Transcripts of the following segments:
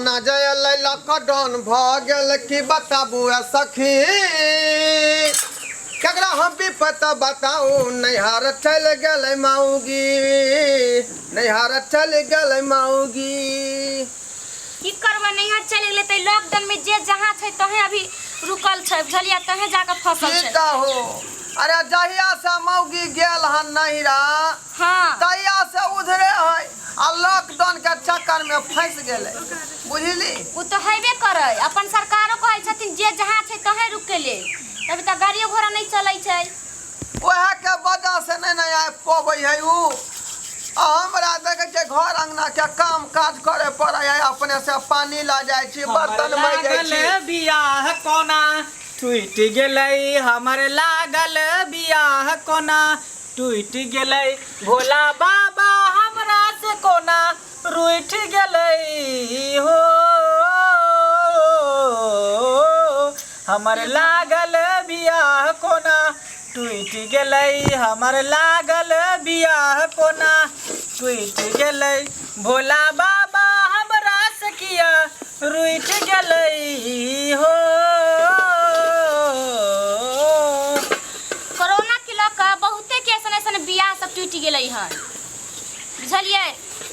Corona जे एलै lockdown भऽ गेल की बताबू ए सखी केकरा हम विपत बताउ नैहर चलि गेलै माउगी नैहर चलि गेलै माउगी। की करबै नैहर चलि गेलै तऽ लॉकडाउन में जे जहाँ छै तहें अभी रुकल छै बुझलियै तहें जाके फंसल की छै। कहू अरे जहिया से मौगी गेल हन नैहरा तहिया से उधरे है आ लॉकडाउन के चक्कर में फंस गेलै बुझली। ओ तऽ हेबे करै अपन सरकारो कहै छथिन जे जहाँ छै तहें रुके ले तभी तऽ गाड़ियो घोड़ा नहि चलै छै। वएह के वजह से नहि ने आबि पबै है उ। आ हमरा देखै छियै घर अंगना के काम काज करे पड़ै है अपने से पानी लऽ जाइ छी हमर बर्तन माजि जाइ लागल छी। बियाह कोना टूटि गेलै हमर लागल बियाह कोना टूटि गेलै भोला बाबा हमरा से कोना रूठि गेलै हो हमर लागल बियाह कोना टूटि गेलै हमर लागल बियाह कोना टूटि गेलै भोला बाबा हमरा से किया रूठि गेलै हो। कोरोना के लऽ कऽ बहुते के ऐसन ऐसन बियाह सब टूटि गेलै हन बुझलियै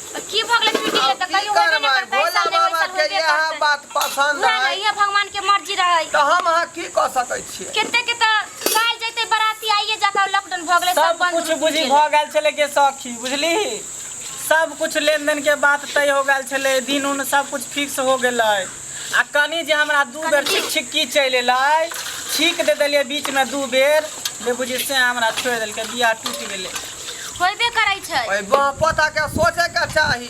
तऽ की भऽ गेलै टूटि गेलै तऽ की कहियो होबे नहि करबै करतै भोला साल नहि बाबा ओहि साल के होबे इएह करतै। बात पसन्द उएह ने है इएह भगवान के मर्जी रहै तऽ हम अहाँ की कऽ सकै छियै। कते के तऽ काल्हि जैते बराती आइए जाकऽ लॉकडाउन भऽ गेलै सब बंद कुछ रुकि बुझी गेलै। भऽ गेल छलै के सखी बुझली सब कुछ लेन देन के बात तय हो गेल छलै दिन उन सब कुछ फिक्स हो गेलै आ कनी जे हमरा दू बेर छिक छिक्की चलि एलै छीक दे देलियै बीच में दू बेर जे बुझी से हमरा छोड़ि देलकै बियाह टूटि गेलै। होबे करै छै। ओहि पोता के सोचे के चाही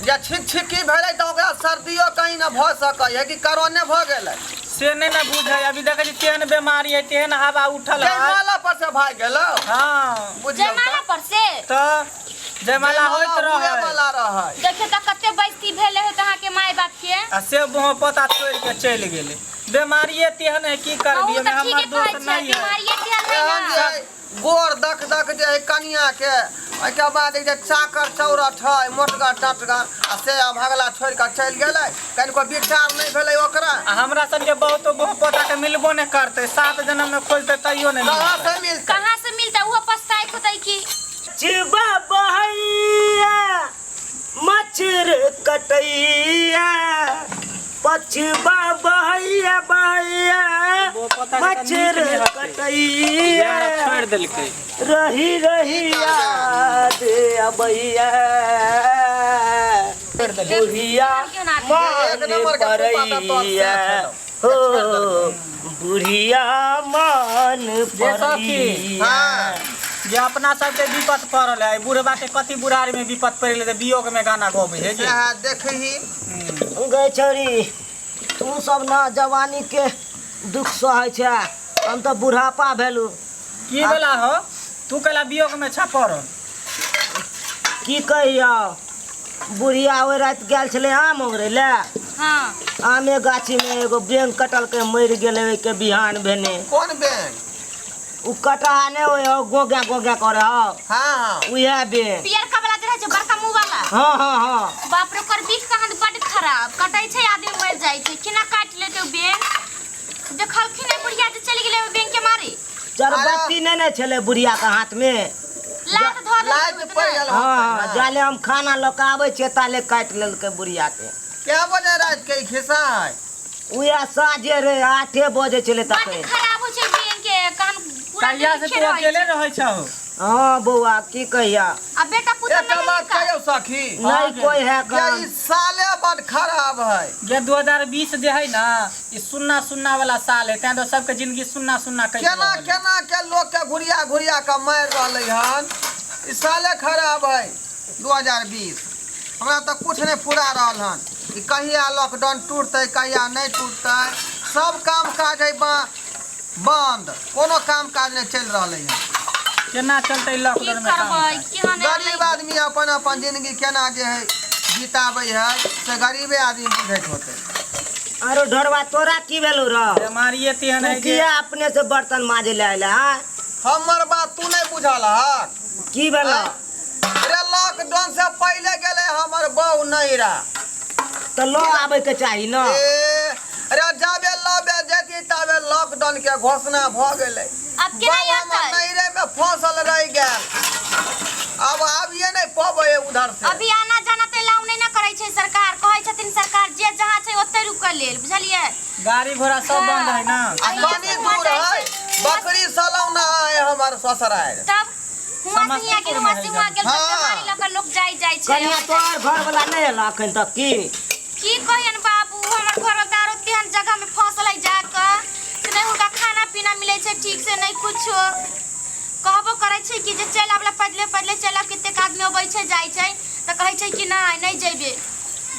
जे छिक छिक्की भेलै तऽ ओकरा सर्दियो कहीं न भऽ सकै है कि करोने भऽ गेलै। से नहि ने बुझै अभी देखै छी तेहन बीमारी है तेहन हवा उठल है। जयमाला पर से भागि गेलौ। हाँ। बुझियौ जयमाला तऽ। पर से? तऽ जयमाला होइत हुए रहै। वाला रहै। देखियौ तऽ कते बेइज्जती भेलै होत अहाँके माय बाप के। आ से मुँह पोता छोड़ि के चलि गेलै। बीमारिये तेहन है की करबी अहूँ ओहिमे तऽ हमर ठीके दोष कहै छियै नहि है। बीमारिये तेहन है एहन ने। जे है गोर दख दख जे है कनिया के ओहिके बाद एक जे चाकर चौरठ है मोटगर टटगर आ से अभगला छोड़ि कऽ चलि गेलै कनिको विचार नहि भेलै ओकरा। आ हमरा सबके बहुतो बहु पोता के मिलबो नहि करतै 7 जन्म में खोजतै तैयो नहि कहाँ मिलतै। से मिलतै? कहाँ से मिलतै ओहो पछताइत होतै की। चिबा बहैया मच्छर कटैया पछबा बहैया बहैया मच्छर कटैया छोड़ि देलकै। रही रही याद अबैया बुढ़िया एक मन नंबर के कुत्ता तऽ तोर से परैया छलौ। हो बुढ़िया मन जे सखी, परैया। हाँ। जे अपना सबके विपत पड़ल है बुढ़बा के कथी बुढ़ारी में विपत पड़ि गेलै तऽ वियोग में गाना गबै है जे। सएह देखही। गै छौरी तू सब ना जवानी के दुख सहै छै हम तऽ बुढ़ापा भेलू। की भेला हो तू कैला वियोग में छा पड़ल? की कहियौ बुढ़िया ओहि राति गेल छलै आम ओगरै लए। हाँ। आमे गाछी में एगो बेंग कटलकै मरि गेलै ओहिके बिहान भेने। कोन बेंग? उ कटहा नहि होइ हौ गोगा गोगा करे हौ। हाँ, हाँ। उएह बेंग। पियरका वाला जे रहै छै बड़का मुँह वाला। हाँ, हाँ, हाँ। बाप रे ओकर बीख कहाँ बड खराब कटै छै आदमी मरि जाइ छै केना काटि लेतै ओ बेंग? देखलखिन नहि बुढ़िया जे चलि गेलै ओहि बेंग के मारे। चरबत्ती नहि ने छलै बुढ़िया के हाथ में। लात धऽ देलकै लात ओतने। पड़ि गेल हाँ, होतै, हाँ, जाले हम खाना लऽ कऽ आबै छियै ताले काटि लेलकै बुढ़िया के। कए बजे राति के ई खिस्सा है? उएह साँझे रे 8 बजे छलै बड तखन। खराब होइ छै बेंग के कान पूरा कहिया से लिखे तू रहै अकेले छै। रहै छहो? हाँ बौआ की कहिया। आ बेटा पुतोह एकटा नहि बात हिनका? कहियौ सखी? नहीं कोई है जे काम। ई साले बड खराब है। जे 2020 जे है ना ई सुन्ना सुन्ना वाला साल है तैं तो सबके जिंदगी सुन्ना सुन्ना कटि केना रहल है। केना के लोक के घुरिया घुरिया के मारि रहलै हन। ई साले खराब है 2020। हमरा तऽ कुछ नहि फुरा रहल हन ई कहिया लॉकडाउन टूटतै कहिया नहि टूटतै। सब काम काज है बंद कोनो काम काज नहि चलि रहलै हन। केना चलतै की लॉकडाउन में काम करबै काज? केहन गरीब आदमी अपन अपन जिंदगी केना जे है बिताबै है से गरीबे आदमी बुझैत होतै। अरे ढोरबा तोरा की भेलौ रौ? बीमारिये तेहन तू है जे किया अपने से बर्तन माजे ले अयले हैं? हमर बात तू नहि बुझल हक। की भेलौ? अरे लॉकडाउन से पहले गेलै हमर बहू नैहरा। तऽ लऽ आबैके चाही ने। ए अरे जाबे लबे जेती ताबे लॉकडाउन के घोषणा भऽ गेलै। आब केना बाबा हमर एतै? नैहरे में फसल रहि गेल, अब आबिये नहि पबै उधर से। अभी आना जाना तऽ एलाउ नहि ने करै छै सरकार। कहै छथिन सरकार जे जहाँ छै ओतै रुकऽ लेल, बुझलियै? गाड़ी घोड़ा सब बंद है ना। आ कनी दूर है बकरी सलौना है हमर ससुरारि। तब हुआं से हियाँ गेल, हुआं से हुआं गेल, तऽ हाँ। बीमारी लऽ कऽ लोक जाइ जाइ छै। कनिया, तोहर घरवला नहि एला एखन तक की? की कहियन बाबू, हमर घर वाला आरो तेहन जगह में फंसल है जाकऽ से नहि हुनका खाना पीना मिलै छै ठीक से, नहि कुछो। कहबो करै छै कि जे चलि आबला, पैदले पैदले चलि आब, कतेक आदमी अबै छै जाइ छै, तऽ कहै छै कि नहि नहि जइबे,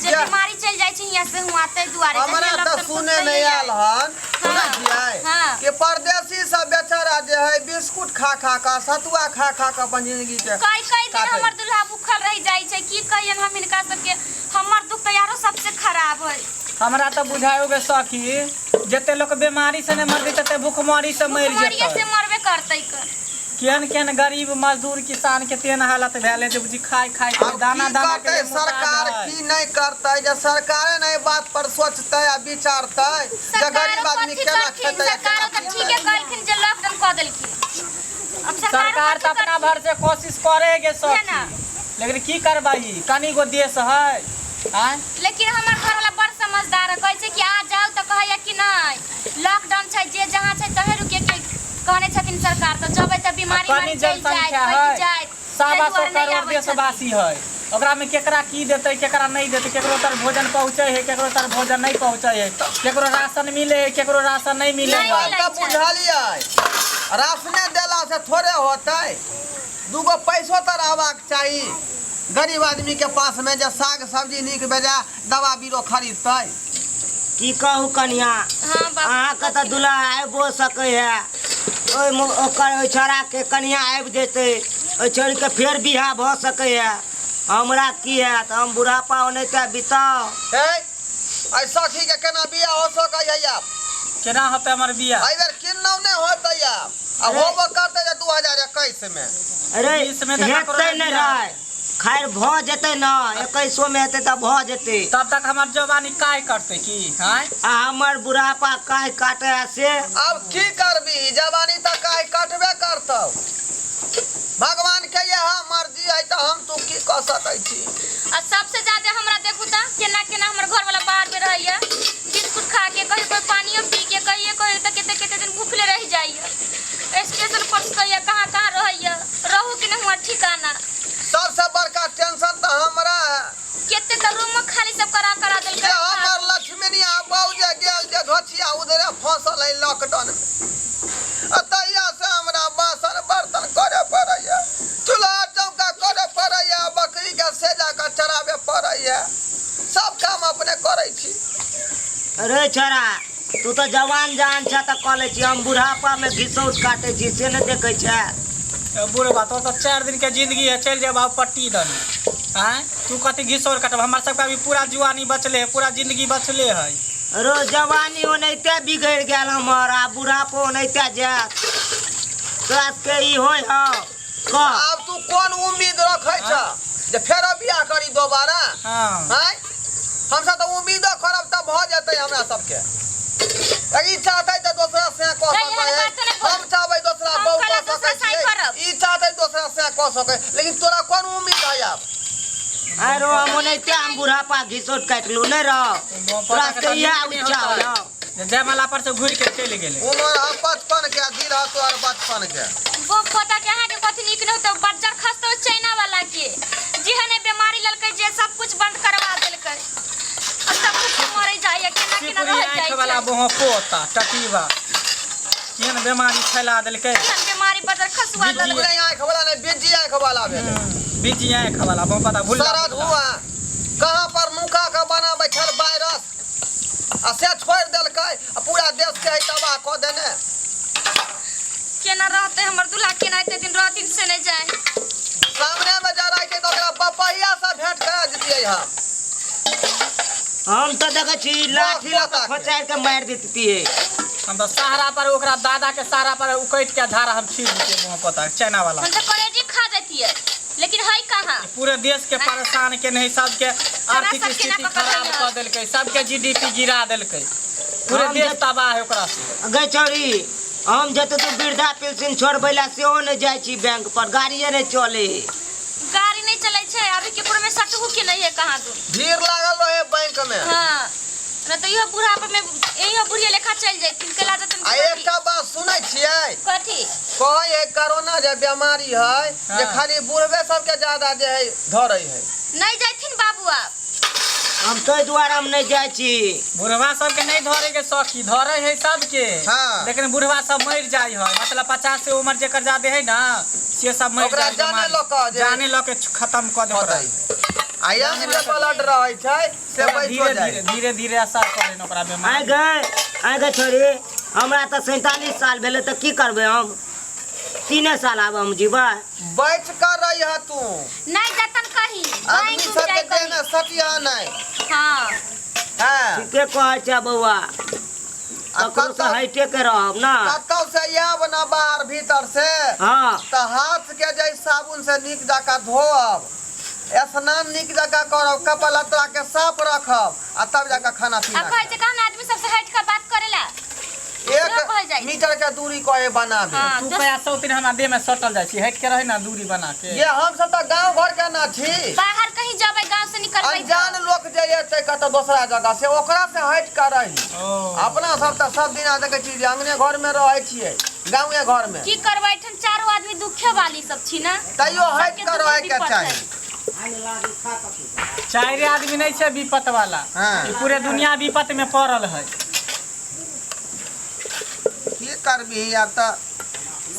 जे जा। बीमारी चलि जाइ छै हियाँ से हुआँ, ताहि दुआरे हमरा जहिया तऽ लॉकडाउन सुने खुलतै नहि आयल हन, सुनै हाँ, छियै हाँ। कि परदेसी सब बेचारा जे है बिस्कुट खा खा कऽ, सतुआ खा खा कऽ अपन जिंदगी के कई कई दिन काटै। हमर दुल्हा भूखल रहि जाइ छै। की कहियन हम हिनका सबके, हमर दुख तऽ आरो सबसे खराब है। हमरा तऽ बुझायो गे सखी, जते लोक बीमारी से नहि मरतै तते भूखमरी से मरि भुखमरिये जेतै। से मरबे करतै क। केहन केहन गरीब मजदूर किसान के तेहन हालत भेल है जे बुझी खाय खाय के आब दाना की दाना के करतै लिए मोहताज सरकार, है। की नहि करतै? जे सरकारे ने एहि बात पर सोचतै आ विचारतै जे सरकारो गरीब आदमी कथी केना करथिन? खेतै आ सरकारो केना तऽ पीतै। ठीके कहलखिन जे लॉकडाउन कऽ देलखिन। अब सरकारो सरकार कथी तऽ अपना करथिन? भर से कोशिश करेगे उहे ना। सखी, लेकिन की करबही, कनी गो देश है आँय। लेकिन हमर घरवाला बड़ समझदार है, कहै छै कि आ जाउ, तऽ कहैया कि नहि, लॉकडाउन छै, जे जहाँ छै तहे रुके के कहने छथिन सरकार, तऽ जबै तऽ बीमारी कनी उमारी चलि जायत, जनसंख्या फैल है जायत, सवा ताहि सौ दुआरे नहि करोड़ आबै छथिन। देशवासी है, ओकरा में केकरा की देतै केकरा नहीं देतै? केकरो तर भोजन पहुँचे है, केकरो तर भोजन नहीं पहुँचे है, केकरो राशन मिले है, केकरो राशन नहीं मिले नहीं है। मिलै तऽ छै। बुझलियै, राशने देला से थोड़े होतै, दूगो पैसो तऽ रहबाक चाही गरीब आदमी के पास में, जे साग सब्जी नीक बेजा दवा बीरो खरीदतै। की कहू कनिया, हाँ बाबू, अहाँके तऽ दुल्हा आबिओ सकै है, ओहिमे ओकर ओहि छौड़ाके कनिया आबि जेतै, ओहि छौड़ीके फेर बियाह भऽ सकै है। हमरा की हैत? हम बुढ़ापा ओनाहिते बिताउ। हे, एहि सखी के केना बियाह हो सकै है आब? केना होतै हमर बियाह? एहि बेर किन्नौ नहि होतै आब, आ होबो करतै जे 2021 मे। अरे 20 मे तऽ ककरो हेतै नहि बियाह। रहै, खैर भऽ जेतै ने, 21मे हेतै तऽ भऽ जेतै। तब तक हमर जवानी काय करतै की आँय? आ हमर बुढ़ापा काहे काटे है से? आब की करबी, जवानी तऽ काहे कटबे करतौ, भगवान के इएह मर्जी है, तऽ हम तू की कऽ सकै छी? आ सबसे ज्यादा हमरा देखू तऽ केना केना हमर घरवाला बाहर में रहैया, बिस्कुट खा के, कहियो कहियो पानियो पी के, कहियो कहियो तऽ कते कते दिन भूखले रहि जाइया, स्टेशन पर सुतैया, कहाँ कहाँ रहैया, रहू कि नहीं हुआ ठिकाना। सबसे बड़का टेंशन तऽ हमरा है। कते तऽ रूम में खाली सब करा करा देलकै। जे हमर लक्ष्मीनिया बहू जे गेल जे घोचिया उधरे फंसल है लॉकडाउन में, आ तहिया से हमरा बासन बर्तन करे पड़ैया, चूल्हा चौका करे पड़ैया, बकरी के सेजा के चराबे पड़ैया, सब काम अपने करै छी। अरे छोरा, तू तऽ जवान जान छ तऽ कऽ लै छी, हम बुढ़ापामे घिसौट काटै छी से नहि देखै छै? बुढ़बा, तोर तऽ 4 दिन के जिंदगी है, चलि जेब आब पट्टी दने आँय, तू कथी घिसौर कटब? हमर सबके अभी पूरा जुआनी बचले है, पूरा जिंदगी बचले है। रो जवानी ओनाहिते बिगड़ि गेल हमर, आ बुढ़ापो ओनाहिते जायत। तोरा सबके ई होइ हौ कह। आब तू कोन उम्मीद रखै छ जे फेरो बियाह करी दोबारा? हाँ। आँय, हमसब तऽ उम्मीदो करब तऽ भऽ जेतै हमरा सबके? ई चाहतै तऽ दोसरा से कऽ नहीं, सकै एहन है। बात नहि बोल। हम चाहबै दोसरा हम बहु कहला कऽ दोसरा सकै साई छियै, करब। ई चाहतै दोसरा से कऽ सकै, लेकिन तोरा कोन उम्मीद है आब? आरो हम ओनाहिते हम बुढ़ापा घिसौट काटलू नहि रह, तोरा सबके इएह इच्छा होइ हौ? जयमाला पर से घुरि के चलि गेलै। उमर है 55 के, दिल है तोहर बचपन के। वो पता के अहाँके कथी नीक नहि होतै, बज्जर खसतौ चाइना वाला के, जेहन बीमारी ललकै जे सब कुछ बंद करवा देलकै, आ सब कुछ मरे जाइया, केना केना सिकुड़ी रह आँखि जाइ वाला छै। बोहो पोता टटीबा केहन बीमारी फैला देलकै। केहन बीमारी बज्जर खसुआ बिज्जी। देलकै। नहि आँखि वाला नहि, बिज्जी आँखि वाला भेलै। बिज्जी आँखि वाला बोहो पता भुल्ला। शरद हुआ कहाँ पर नुका के बना बैठल वायरस, आ से छोड़ि देलकै आ पूरा देश के है तबाह कऽ देने। केना रहतै हमर दूल्हा, केना एते दिन रहथिन से नहि जाय। सामने में जा रहै तऽ ओकरा बपहिया से भेंट करा दितियै हम। हम तऽ देखै छी लाठी लऽ कऽ खोचारि कऽ मारि दैतियै। हम तऽ सहारा पर ओकरा दादा के सहारा पर उकटि के झाड़ा हम छीट दितियै मुँह पता चाइना वाला। हम तऽ कलेजी खा जैतियै, लेकिन है कहाँ? पूरे देश के परेशान के नहीं, सबके आर्थिक सबके स्थिति ना पकड़ खराब लेलक। कऽ देलकै, सबके जीडीपी गिरा देलकै, पूरे हम देश तबाह है ओकरा से। गै छौड़ी, हम जते तू वृद्धा पेंशन छोड़बै ला सेहो नहि जाइ छी बैंक पर, गाड़िए नहि चले। गाड़ी नहीं चलै छै अभी, केकरो में सटहु के नहीं है कहाँ दूर। भीड़ लागल रहे बैंक में। हाँ, न तो इहो बुढ़ापा में इहो बुढ़िया लेखा चल जैथिन, केला जतन। आ एकटा बात सुनै छियै? कथी? कहै है कोरोना जे बीमारी है जे खाली बुढ़बे सबके ज्यादा जे है धरै है। नहीं जैथिन बाबू आप। हम ताहि दुआरे हम नहि जाइ छी। बुढ़वा सबके नहीं धरे के सखी, धरे है सबके। लेकिन बुढ़वा सब मर जाय है, मतलब 50 से उम्र जेकर ज्यादा है ना से सब मर ओकरा जाय। जाने बीमारी। लऽ कऽ जे- जाने लऽ के खत्म कऽ दे ओकरा। होतै है। आ यंग जे ब्लड रहै छै से ओकरा बचो धीरे जाइ। धीरे धीरे धीरे असर करे ने ओकरा आइ बीमारी। गए, आइ गए छोरी, हमरा तऽ 47 साल भेलै, तऽ की करबै हम? 3 साल आब हम जीबै। बच कर रही है तू। नहीं जतन कहीं आदमी बैंक सबके जाय देह कहीं। में सटिया नहीं। हाँ। हाँ। ठीके कहै छै बौआ, आ ककरो से कतौ हइटे के रहब ना। कतौ से आयब ना बाहर भीतर से, तऽ हाथ के जे साबुन से नीक जकाँ धोअब, स्नान नीक जकाँ करब, कपड़ा लत्ता के साफ रखब आ तब जाकर खाना पीना। आ कहै छै कहाँ आदमी सबसे हट के बात करेला। एक कहल जाइ छै। मीटर के दूरी कहे बनाबे। हाँ। तू कया सौतिन हमरा देह में सटल जाइ छी, हटि के रही ना दूरी बना के। ये हम सब तऽ गांव घर के ना छी। बाहर कहीं जबै, गांव से निकलबै तऽ। अनजान लोक जे एतै कतौ दोसरा जगह से, ओकरा से हटि के रही। ओ। अपना सब तऽ सब दिना देखै छी जे अंगने घर में रहै छियै, गाँवे घर में। की करबै, एठन चारो आदमी दुखे वाली सब छी ना। तैयो हटि सबके के दुखे रहै के विपत चाही। है। चारि आदमी नहीं छै विपत वाला। हाँ। ई पूरे दुनिया विपत में पड़ल है। की करबही आब तऽ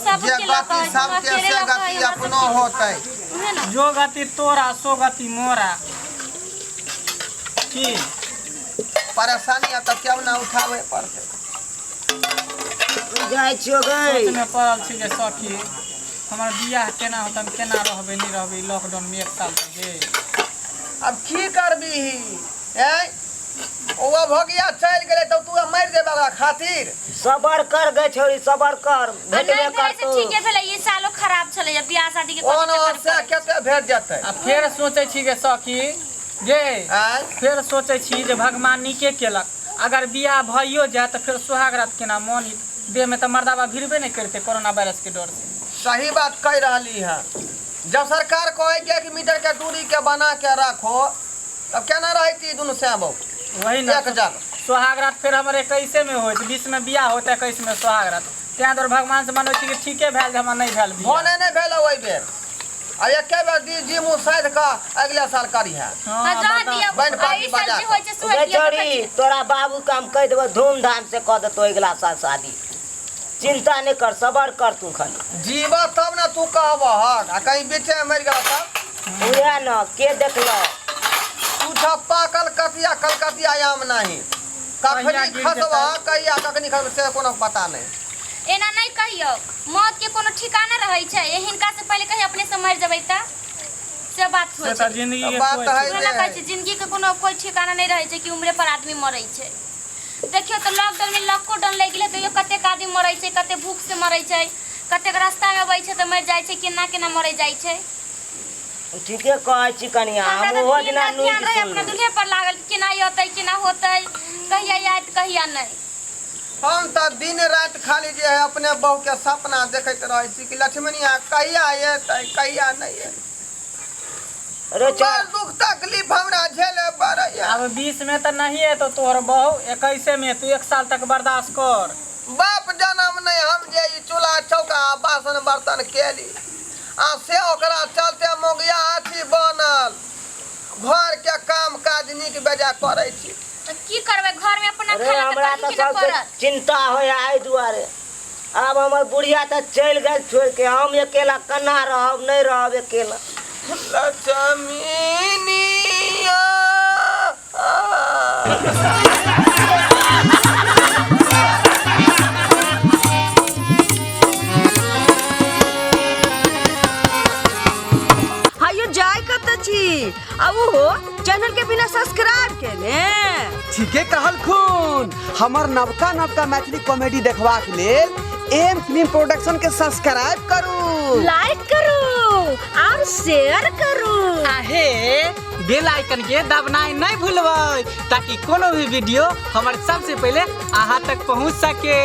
सबके जे लऽ गति कऽ सबके अकेले से लऽ कऽ गति हमरा अपनो सबके। होतै। उहे ना। जो गति तोरा सो गति मोरा की। परेशानी आब तऽ केओ ना उठाबै पड़तै। जाइ छियो गै। सोच में पड़ल छी जे सखी हमर बियाह केना होत, हम केना रहबै नहीं रहबै लॉकडाउन में एक साल तक गे। अब की करबही? ऐं ओ भगिया चलि गेलै तऽ तू मरि जेबे ओकरा खातिर? सबर कर गै छोरी, सबर कर। आ भेटबे नहि भेलै से करतौ। ठीके भेलै, ई सालो खराब छलै जे बियाह शादी के ओन कथी चक्कर से पड़ै छै। कते भेट जेतै? आ फेर सोचै छी गे सखी गे, आँय फेर सोचै छी जे भगवान नीके केलक, अगर बियाह भइयो जाय तऽ फेर सुहाग रात केना मनी? देह में तऽ मर्दाबा भिड़बे नहीं करते कोरोना वायरस के डर से। सही बात कह रहली है। जब सरकार कहे कि 1 मीटर के दूरी के बना के रखो तब केना रहती दुनू श्याम? वही ना। एक जगह। सुहाग रात फेर हमर 21 में होइत, 20 में बियाह होत, 21 में सुहाग रात। तें दुआरे भगवान से मनबै छी कि ठीके भेल जे हमर नहीं भेल बियाह। भने नहि भेल ओहि बेर, आ एके बेर दी जी मुँह साधि कऽ अगिला साल करिहे। हाँ, हाँ, जा बता। दियौ। बैन आ पार्टी ई साल बजा जे कऽ। होइ छै से गै होइ दियौ, छोरी, देखै छियै। तोरा बाबू के हम कहि देबो, धूमधाम से कऽ देतौ अगिला साल शादी। चिंता नहि कर, सबर कर तू खाली। जीबह तब ने तू कहबहक, आ कहीं बीचे में मरि गेल तब? उएह न, के देखलक? तू छह पाकल कतिया कलकतिया आम नाही, कहिया कखनी गिर खसबह जेतै? कहिया कखनी खसबह से कोनो पता नहि। एना नहि कहियौ, मौत के कोनो ठिकाना रहै छै। ए हिनका से पहिले कहीं अपने से मरि जेबै तऽ से बात से होइ तऽ छै। जिंदगी के बात कोइ तऽ है। उहे ना कहै छै, जिंदगी के कोनो कोइ ठिकाना नहि रहै छै कि उम्रे पर आदमी मरै छै। देखियौ तऽ लॉकडाउन में लॉकोडाउन लागि गेलै तैयो कतेक आदमी मरै छै, कतेक भूख से मरै छै, कतेक रास्ता में अबै छै तऽ मरि जाइ छै, केना केना मरै जाइ छै। ठीके कहै छी कनिया, हमरा हम तऽ ओहो दिन दिना राति ध्यान न्यूज रहै अपना सुनलहुँ। दुल्हे पर लागल कि केना अतै, केना होतै, कहिया आयत कहिया नहि। हम तऽ दिन राति खाली जे है अपने बहू के सपना देखैत रहै छी कि लक्ष्मणिया कहिया एतै कहिया नहि एतै। रे बड़ चल दुख तकलीफ हमरा झेले पड़ैया। अब 20 में तऽ नहीं एतौ तोहर बहू, 21 में एतौ, एक साल तक बर्दाश्त कर। बाप जनम नहि हम जे ई चूल्हा चौका आ बासन बर्तन केली आ से ओकरा चलते मोगिया अथी बनल, घर के काम काज नीक बेजा करै छी। तऽ की करबै, घर में अपना अरे खाना तऽ हमरा करही तऽ के ने सबसे पड़त। चिंता होइए एहि दुआरे, आब हमर बुढ़िया तऽ चलि गेल छोड़ि के, हम अकेला केना रहब, नहि रहब अकेला। लक्ष्मीनिया हायो जाय कत छी आ ओहो चैनल के बिना सब्सक्राइब केने? ठीके कहल खून, हमर नवका नवका मैथिली कॉमेडी देखबाक लेल एम फिल्म प्रोडक्शन के सब्सक्राइब करू, लाइक करू और शेयर करू। आहे बेल आइकन के दबनाइ नहीं भूलबै ताकि कोनो भी वीडियो हमर सबसे पहले अहाँ तक पहुँच सके।